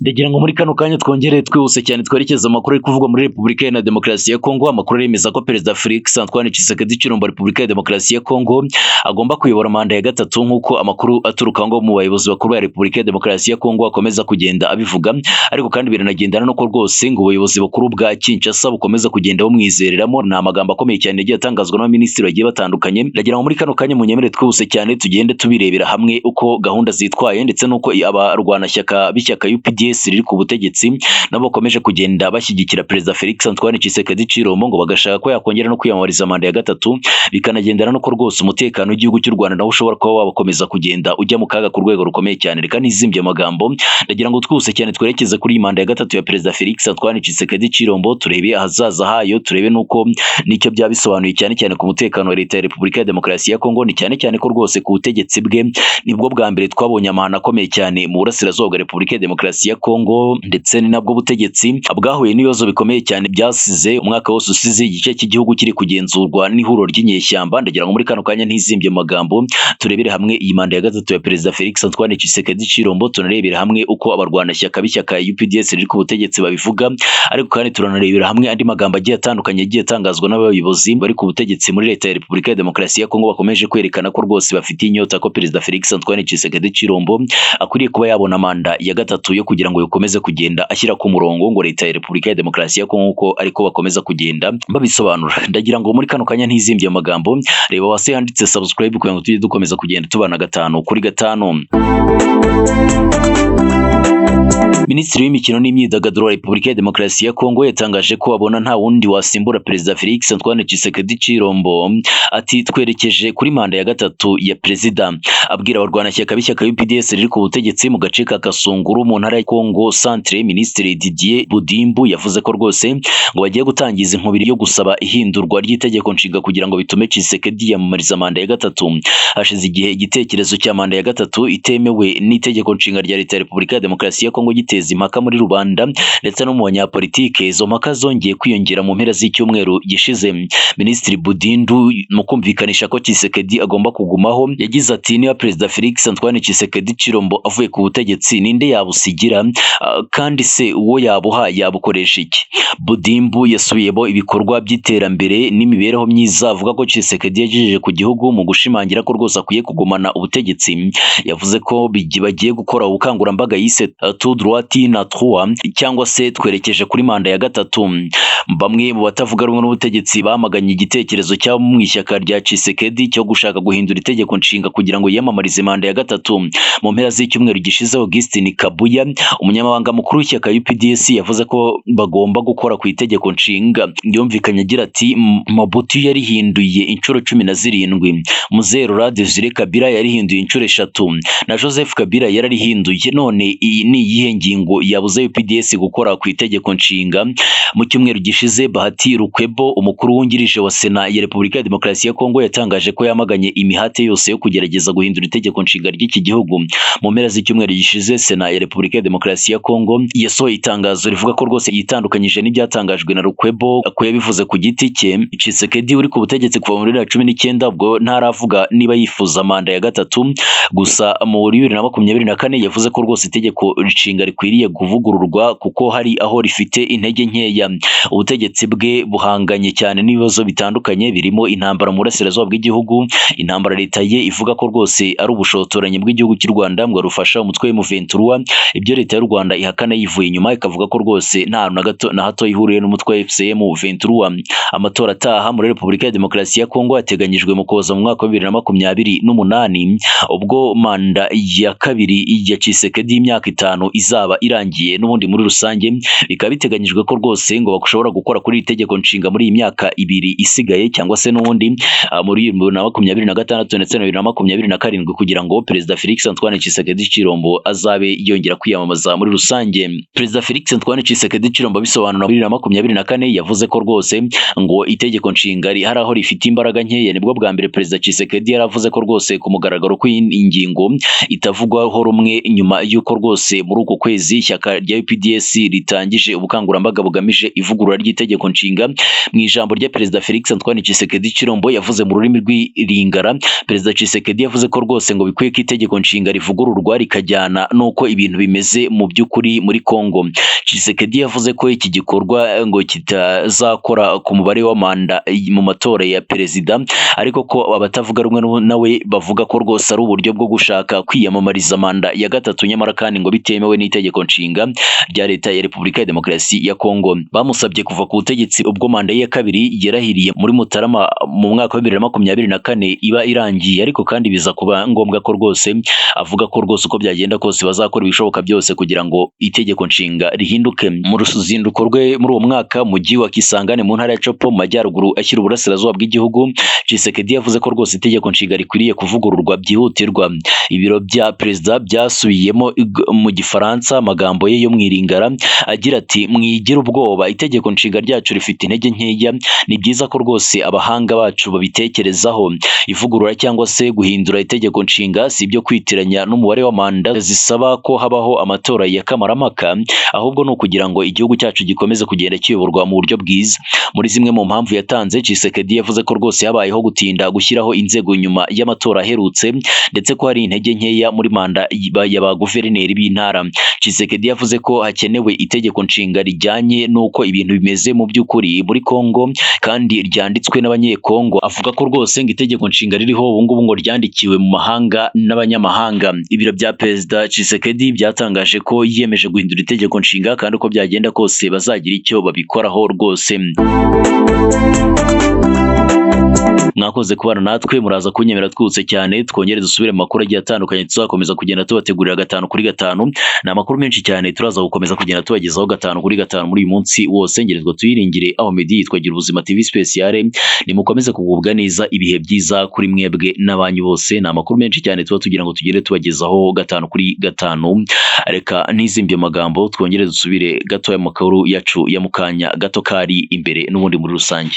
Ndagira ngo muri kano kanya twongere twihuse cyane twerekeze amakuru ari kuvugwa muri Repubulika Iharanira Demokarasi ya Kongo. Amakuru aremeza ko Perezida Felix Antoine Tshisekedi Tshilombo wa Repubulika ya Demokarasi ya Kongo agomba kuyobora manda ya gatatu, nk'uko amakuru aturuka ngo mu bayobozi bakuru ba Repubulika ya Demokarasi ya Kongo akomeza kugenda abivuga. Ariko kandi biranagendana nuko rwose ngo ubuyobozi bukuru bwa Kinshasa bukomeza kugenda bumwizereramo. Ni amagambo akomeye cyane yagiye atangazwa n'abaminisitiri bagiye batandukanye. Ndagira ngo muri kano kanya munyemere twihuse cyane tugende tubirebera hamwe uko gahunda zitwaye, ndetse n'uko abarwanashyaka b'ishyaka UPDS riri ku butegetsi nabo bakomeje kugenda bashyigikira Perezida Felix Antoine Tshisekedi Tshilombo, ngo bagashaka ko yakongera no kwiyamamariza manda ya gatatu. Bikanagendana nuko rwose umutekano w'igihugu cy'u Rwanda nawo ushobora kuba wabakomeza kugenda ujya mu kaga ku rwego rukomeye cyane. Reka ntizimbye amagambo, ndagira ngo twihuse cyane twerekeze kuri iyi manda ya gatatu ya Perezida Felix Antoine Tshisekedi Tshilombo, turebe ahazaza hayo, turebe nuko nicyo byaba bisobanuye cyane cyane ku mutekano wa Leta ya Repubulika ya Demokarasi ya Kongo. Ni cyane cyane ko rwose ku butegetsi bwe nibwo bwa mbere twabonye amahano akomeye cyane mu burasirazuba bwa Repubulika ya Demokarasi ya Kongo, ndetse ni nabwo butegetsi bwahuye n'ibibazo bikomeye cyane byasize umwaka wose usize igice cy'igihugu kiri kugenzurwa n'ihuriro ry'inyeshyamba. Ndagira ngo muri kano kanya ntizimbye mu magambo turebere hamwe iyi manda ya gatatu ya Perezida Felix Antoine Tshisekedi Tshilombo, tunarebere hamwe uko abarwanashyaka b'ishyaka UPDS riri ku butegetsi babivuga. Ariko kandi turanarebera hamwe andi magambo agiye atandukanye agiye atangazwa n'abayobozi bari ku butegetsi muri Leta ya Repubulika ya Demokarasi ya Kongo, bakomeje kwerekana ko rwose bafite inyota ko Perezida Felix Antoine Tshisekedi Tshilombo akwiriye kuba yabona manda ya gatatu yo kugira ngo ikomeze kugenda ashyira ku murongo ngo Leta ya Repubulika ya Demokarasi ya Kongo, uko ariko bakomeza kugenda babisobanura. Ndagira ngo muri kano kanya ntizimbye amagambo, reba wase handitse subscribe kugira ngo tujye dukomeza kugenda tubana gatanu kuri gatanu. Minisitiri w'imikino n'imyidagaduro wa Repubulika ya Demokarasi ya Kongo yatangaje ko abona nta wundi wasimbura Perezida Felix Antoine Tshisekedi Tshilombo. Ati twerekeje kuri manda ya gatatu ya perezida. Abwira abarwanashyaka b'ishyaka UPDS riri ku butegetsi mu gace ka Kasunguru mu ntara ya Kongo Centre, Minisitiri Didier Budimbu yavuze ko rwose ngo bagiye gutangiza inkubiri yo gusaba ihindurwa ry'itegeko nshinga kugira ngo bitume Tshisekedi yiyamamariza manda ya gatatu. Hashize igihe igitekerezo cya manda ya gatatu itemewe n'itegeko nshinga rya Leta ya Repubulika ya Demokarasi ya Kongo giteza impaka muri rubanda ndetse no mu banyapolitike. Izo mpaka zongeye kwiyongera mu mpera z'icyumweru gishize. Minisitiri Budindu mu kumvikanisha ko Tshisekedi agomba kugumaho yagize ati niba Perezida Felix Antoine Tshisekedi Tshilombo avuye ku butegetsi, ninde yabusigira? Kandi se uwo yabuha yabukoresha iki? Budimbu yasubiyemo ibikorwa by'iterambere n'imibereho myiza avuga ko Tshisekedi yagejeje ku gihugu mu gushimangira ko rwose akwiye kugumana ubutegetsi. Yavuze ko bagiye gukora ubukangurambaga yise tout droit na trois, cyangwa se twerekeje kuri manda ya gatatu. Bamwe mu batavuga rumwe n'ubutegetsi bamaganye igitekerezo cyabo mu ishyaka rya Tshisekedi cyo gushaka guhindura itegeko nshinga kugira ngo yiyamamarize manda ya gatatu. Mu mpera z'icyumweru gishize, Augustin Kabuya, umunyamabanga mukuru w'ishyaka UPDS, yavuze ko bagomba gukora ku itegeko nshinga. Yumvikanye agira ati Mobutu yarihinduye inshuro 17, Mzee Laurent Desire Kabila yarihinduye inshuro 3, na Joseph Kabila yararihinduye. None iyi ni iyihe ngingo yabuze UPDS gukora ku itegeko nshinga? Mu cyumweru gishize, Bahati Lukwebo, umukuru wungirije wa Sena ya Repubulika ya Demokarasi ya Kongo, yatangaje ko yamaganye imihate yose yo kugerageza guhindura itegeko nshinga ry'iki gihugu. Mu mpera z'icyumweru gishize, Sena ya Repubulika ya Demokarasi ya Kongo yasohoye itangazo rivuga ko rwose yitandukanyije n'ibyatangajwe na Lukwebo, ko yabivuze ku giti cye. Tshisekedi uri ku butegetsi kuva muri 2019 ubwo ntaravuga niba yifuza manda ya gatatu. Gusa muri 2024 yavuze ko rwose itegeko nshinga rikwiriye kuvugururwa kuko hari aho rifite intege nkeya. Ubutegetsi bwe buhanganye cyane n'ibibazo bitandukanye birimo intambara mu burasirazuba bw'igihugu, intambara leta ye ivuga ko rwose ari ubushotoranyi bw'igihugu cy'u Rwanda ngo rufasha umutwe M23, ibyo leta y'u Rwanda ihakana yivuye inyuma ikavuga ko rwose nta hantu na gato na hato ihuriye n'umutwe wa FCM 23. Amatora ataha muri Repubulika ya Demokarasi ya Kongo yateganyijwe mu Kuboza mu mwaka wa 2028, ubwo manda ya kabiri ya Tshisekedi y'imyaka 5 izaba irangiye. N'ubundi muri rusange bikaba biteganyijwe ko rwose ngo bashobora gukora kuri iri tegeko nshinga muri iyi myaka 2 isigaye, cyangwa se n'ubundi muri 2026 ndetse na 2027, kugira ngo Perezida Felix Antoine Tshisekedi Tshilombo azabe yongera kwiyamamaza muri rusange. Perezida Felix Antoine Tshisekedi Tshilombo abisobanura muri 2024 yavuze ko rwose ngo itegeko nshinga hari aho rifite imbaraga nkeya. Nibwo bwa mbere Perezida Tshisekedi yaravuze ko rwose ku mugaragaro ko iyi ingingo itavugwaho rumwe, nyuma y'uko rwose muri uku kwezi kwezi ishyaka rya UPDS ritangije ubukangurambaga bugamije ivugurura ry'itegeko nshinga. Mu ijambo rya Perezida Felix Antoine Tshisekedi Tshilombo yavuze mu rurimi rw'Ilingala, Perezida Tshisekedi yavuze ko rwose ngo bikwiye ko itegeko nshinga rivugururwa rikajyana n'uko ibintu bimeze mu by'ukuri muri Kongo. Tshisekedi yavuze ko iki gikorwa ngo kitazakora ku mubare wa manda mu matora ya perezida, ariko ko abatavuga rumwe nawe bavuga ko rwose ari uburyo bwo gushaka kwiyamamariza manda ya gatatu, nyamara kandi ngo bitemewe n'itegeko nshinga rya leta ya Repubulika ya Demokarasi ya Kongo. Bamusabye kuva ku butegetsi ubwo manda ye ya kabiri yarahiriye muri Mutarama mu mwaka wa 2024 iba irangiye, ariko kandi biza kuba ngombwa ko rwose avuga ko rwose uko byagenda kose bazakora ibishoboka byose kugira ngo itegeko nshinga rihinduke. Mu ruzinduko rwe muri uwo mwaka mujyi wa Kisangani mu ntara ya Chopo mu majyaruguru ashyira uburasirazuba bw'igihugu, Tshisekedi yavuze ko rwose itegeko nshinga rikwiriye kuvugururwa byihutirwa. Ibiro bya perezida byasubiyemo mu Gifaransa amagambo ye yo mu Ilingala agira ati: "Mwigire ubwoba, itegeko nshinga ryacu rifite intege nkeya, ni byiza ko rwose abahanga bacu babitekerezaho. Ivugurura cyangwa se guhindura itegeko nshinga si ibyo kwitiranya n'umubare wa manda zisaba ko habaho amatora ya kamarampaka, ahubwo ni ukugira ngo igihugu cyacu gikomeze kugenda kiyoborwa mu buryo bwiza." Muri zimwe mu mpamvu yatanze, Tshisekedi yavuze ko rwose habayeho gutinda gushyiraho inzego nyuma y'amatora aherutse, ndetse ko hari intege nkeya muri manda ya ba guverineri b'intara. Tshisekedi yavuze ko hakenewe itegeko nshinga rijyanye n'uko ibintu bimeze mu by'ukuri muri Kongo kandi ryanditswe n'abanyekongo. Avuga ko rwose ngo itegeko nshinga ririho ubu ngubu ngo ryandikiwe mu mahanga n'abanyamahanga. Ibiro bya Perezida Tshisekedi byatangaje ko yiyemeje guhindura itegeko nshinga kandi uko byagenda kose bazagira icyo babikoraho rwose. Mwakoze kubana natwe, muraza kunyemera twutse cyane, twongere dusubire mu makuru agiye atandukanye tuzakomeza kugenda tubategurira 5 kuri 5. Ni amakuru menshi cyane turaza gukomeza kugenda tubagezaho 5 kuri 5 muri uyu munsi wose. Ngerezwa tuyiringire aho Meddy yitwa Gira Ubuzima TV Speciale. Nimukomeze kugubwa neza, ibihe byiza kuri mwebwe n'abanyu bose. Ni amakuru menshi cyane tuba tugira ngo tugende tubagezaho 5 kuri 5. Reka ntizimbye amagambo, twongere dusubire gatoya mu makuru yacu ya mukanya gato kari imbere n'ubundi muri rusange.